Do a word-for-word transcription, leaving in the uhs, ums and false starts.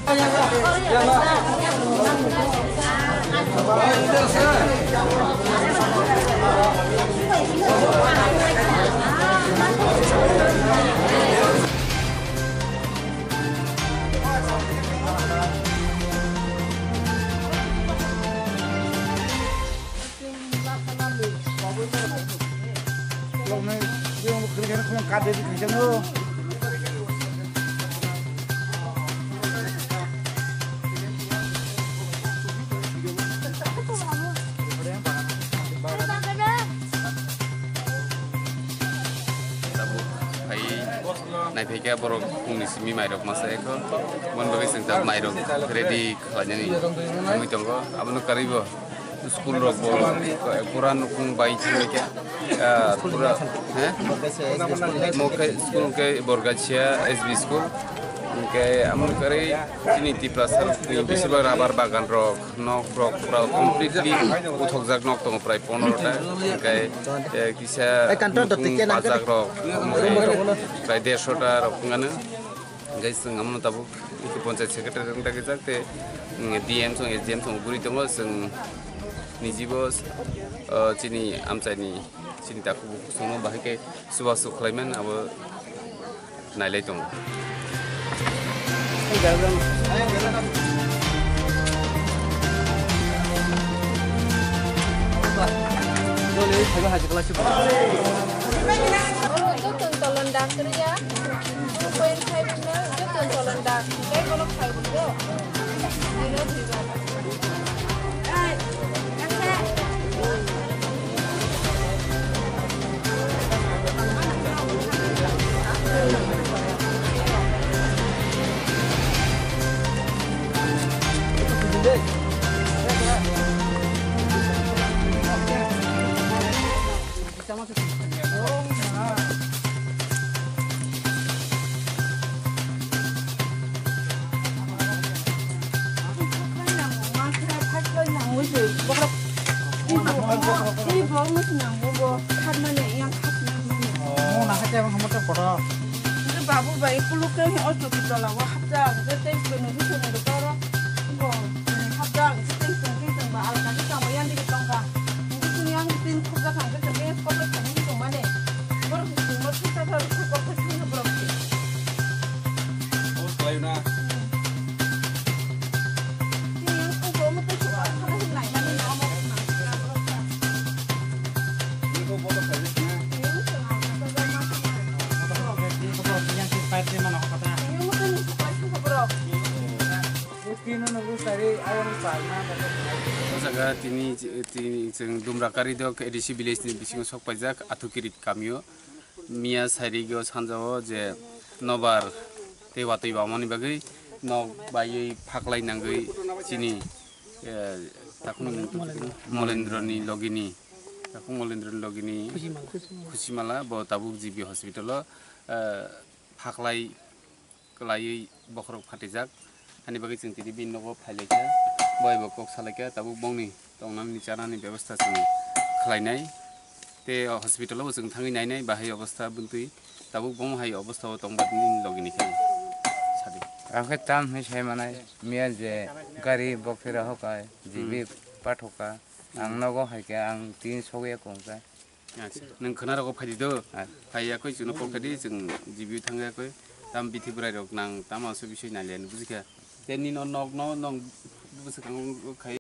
Tabuk phai naiphaikha borok phungni simi mairok masa ekho. Mon bagwi chwng tabuk mairok ready khlainani thangwi tongo. Abono karwibo school rok bo pura nukung bai thangwi kha. Ah, pura, he? Mo khe school khe Borgasia S B school. Hwnkhe amo karwi chini Tiprasa rokni bisibak rubber bagan rok, nok rok pura completely uthokjak nok tongo prai pondro ta. Hwnkhe, eh, kisa nukung bajak rok, prai dersho ta rok wngano. Hwnkhe chwng amo tabuk iki panchayat secretary wng dagijak tei, mm, D M song, S D M song guri tongo. Chwng nijibo, oh, chini amchaini, chini takhuk bukhuk songno bahai khe chubachu khlaiman abo nailai tongo. Joto tolon dak riya, two point five no joto tolon dak, tei bono khai bo. Babu bai kuluk ke o chuki tola o hapta ang ke tei kunu ri kunu ri toro. Bo hapta ang ke tei kunu ri kunu ba alka ke tamo yang di tongka. Ang ke kunu yang tin khobja khang ke tei kotor khani tongmani. Borok ni tongma thangsa thar kotor thangsa borok. O jaga tini, tini chwng Dumrakari dok A D C village ni bisingo sok paijak Athukirit kamio. Miya sairigo sanjao je nobar tei watwi bamani bagwi nok baiwi phaklai nangwi chini, eh, takhukni mung tongkha Molendroni logini, takhuk Molendroni logini Khusimala. Khusimala bo tabuk G B hospital o, eh, phaklai kwlaiwi bokhorok phatijak. Ani bagwi chwng tini bini nogo phailaikha, boibo kok salaikha, tabuk bongni tongnani chanani bebostha chwng khlainai. Tei o hospital o bo chwng thangwi nainai, bahai obostha buntwi tabuk bomo hai obostha o tongba nini logini khe sadi. Ang khe tam hinwi sai manai, miya je gari bokhira hokai, G B Hmm. pathoka, ang Hmm. nogo hai khe ang tin sogwi kongkha. Acha, nwng khwna rogo phaidi do? Ah. Phaiya koi chwngno call khaidi, chwng G B thangya koi. Tam bithi bwrai rok nang tam aswk bisoi naliya ni bujikha. Tei nini nok no nong bwswk ang khai.